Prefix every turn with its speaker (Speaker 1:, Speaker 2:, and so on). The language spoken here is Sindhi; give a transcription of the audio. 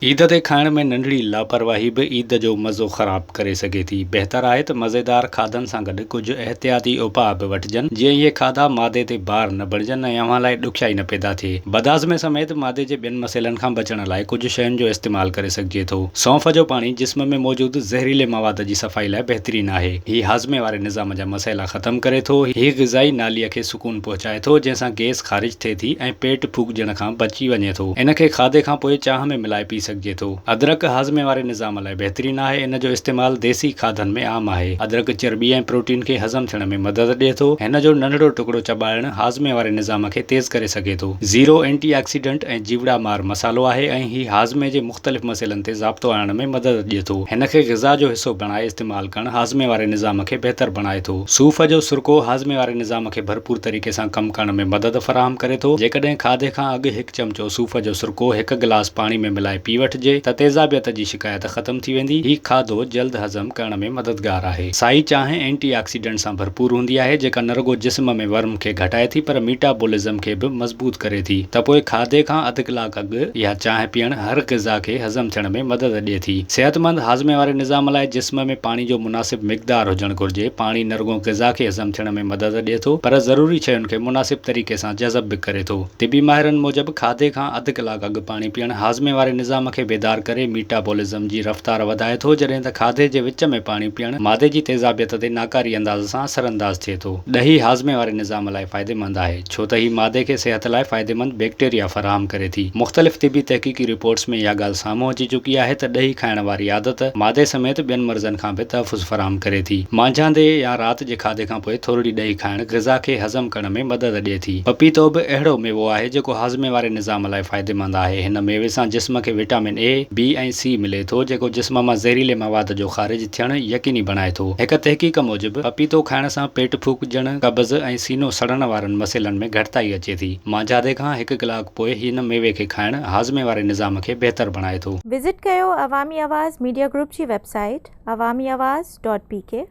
Speaker 1: عيد تي کائڻ ۾ ننڍڙي لاپرواهي به عيد جو مزو خراب ڪري سگهي ٿي. بهتر آهي ته مزيدار کاڌن سان گڏ ڪجهه احتياطي اپاء به وٺجن، جيئن اهي کاڌا معدي تي بار نه بڻجن ۽ اوهان لاء ڏکيائي نه پيدا ٿئي. بدهاضمي سميت معدي جي ٻين مسئلن کان بچڻ لاء ڪجهه شين جو استعمال ڪري سگهجي ٿو. سونف جو پاڻي جسم ۾ موجود زهريلي مواد جي صفائي لاء بهترين آهي. هي هاضمي واري نظام جا مسئلا ختم ڪري ٿو. هي غذائي ناليء کي سڪون پهچائي ٿو، جنهن سان گيس خارج ٿئي ٿي ۽ پيٽ ڦوڪجڻ کان بچي وڃي ٿو. ان کي کاڌي کان پوء چانهه ۾ ملائي پي سگهجي ٿو. ادرڪ هاضمي واري نظام لاء بهترين آهي. ان جو استعمال ديسي کاڌن ۾ عام آهي. ادرڪ چرٻي ۽ پروٽين کي هضم ٿيڻ ۾ مدد ڏئي ٿو. هن جو ننڍڙو ٽڪڙو چٻاڙڻ هاضمي واري نظام کي تيز ڪري سگهي ٿو. زيرو اينٽي آڪسيڊنٽ ۽ جيوڙا مار مصالحو آهي ۽ هي هاضمي جي مختلف مسئلن تي ضابطو آڻڻ ۾ مدد ڏئي ٿو. هن کي غذا جو حصو بڻائي استعمال ڪرڻ هاضمي واري نظام کي بهتر بڻائي ٿو. صوف جو سرڪو هاضمي واري نظام کي ڀرپور طريقي سان ڪم ڪرڻ ۾ مدد فراهم ڪري ٿو. جيڪڏهن کاڌي کان اڳ هڪ چمچو صوف جو سرڪو هڪ گلاس پاڻي ۾ ملائي پي وٺجي ته تيزابيت جي شڪايت ختم ٿي ويندي. هي کاڌو جلد هضم ڪرڻ ۾ مددگار آهي. سائي چانهه اينٽي آڪسيڊنٽ سان ڀرپور هوندي آهي جيڪا نه رڳو جسم ۾ ورم کي گهٽائي ٿي پر ميٽابولزم کي به مضبوط ڪري ٿي ته پوء کاڌي کان اڌ ڪلاڪ اڳ اها چانهه پيئڻ هر غذا کي هضم ٿيڻ ۾ مدد ڏئي ٿي. صحتمند هاضمي واري نظام لاء جسم ۾ پاڻي جو مناسب مقدار هجڻ گهرجي. پاڻي نه رڳو غذا کي هضم ٿيڻ ۾ مدد ڏئي ٿو پر ضروري شين کي مناسب طريقي سان جذب به ڪري ٿو. طبي ماهرن موجب کاڌي کان اڌ ڪلاڪ اڳ پاڻي پيئڻ هاضمي واري نظام کي بيدار ڪري ميٽابولزم جي رفتار وڌائي ٿو جڏهن ته کاڌي جي وچ ۾ پاڻي پيئڻ معدي جي تيزابيت تي ناڪاري انداز سان اثرانداز ٿئي ٿو. ڏهي هاضمي واري نظام لاء فائديمند آهي. ڇو ته هي معدي کي صحت لاء فائديمند بيڪٽيريا فراهم ڪري ٿي. مختلف طبي تحقيقي رپورٽس ۾ اها ڳالهه سامهون اچي چڪي آهي ته ڏهي کائڻ واري عادت معدي سميت ٻين مرضن کان به تحفظ فراهم ڪري ٿي. مانجهاندي يا رات جي کاڌي کان پوء ٿورڙي ڏهي کائڻ غذا کي هضم ڪرڻ ۾ مدد ڏئي ٿي. پپيتو به اهڙو ميوو آهي جيڪو هاضمي واري نظام لاء فائديمند آهي. هن ميوي سان جسم کي وٽامن اي، بي ۽ سي ملي ٿو جيڪو جسم مان زهريلي مواد جو خارج ٿيڻ يقيني بڻائي ٿو. هڪ تحقيق موجب پپيتو کائڻ سان پيٽ ڦوڪجڻ، قبض ۽ سينو سڙڻ وارن مسئلن ۾ گهٽتائي اچي ٿي. مانجهادي کان هڪ ڪلاڪ پوء هن ميوي کي کائڻ هاضمي واري نظام کي بهتر بڻائي ٿو.
Speaker 2: وزٽ ڪيو عوامي آواز ميڊيا گروپ جي website Awami Awaz dot P K.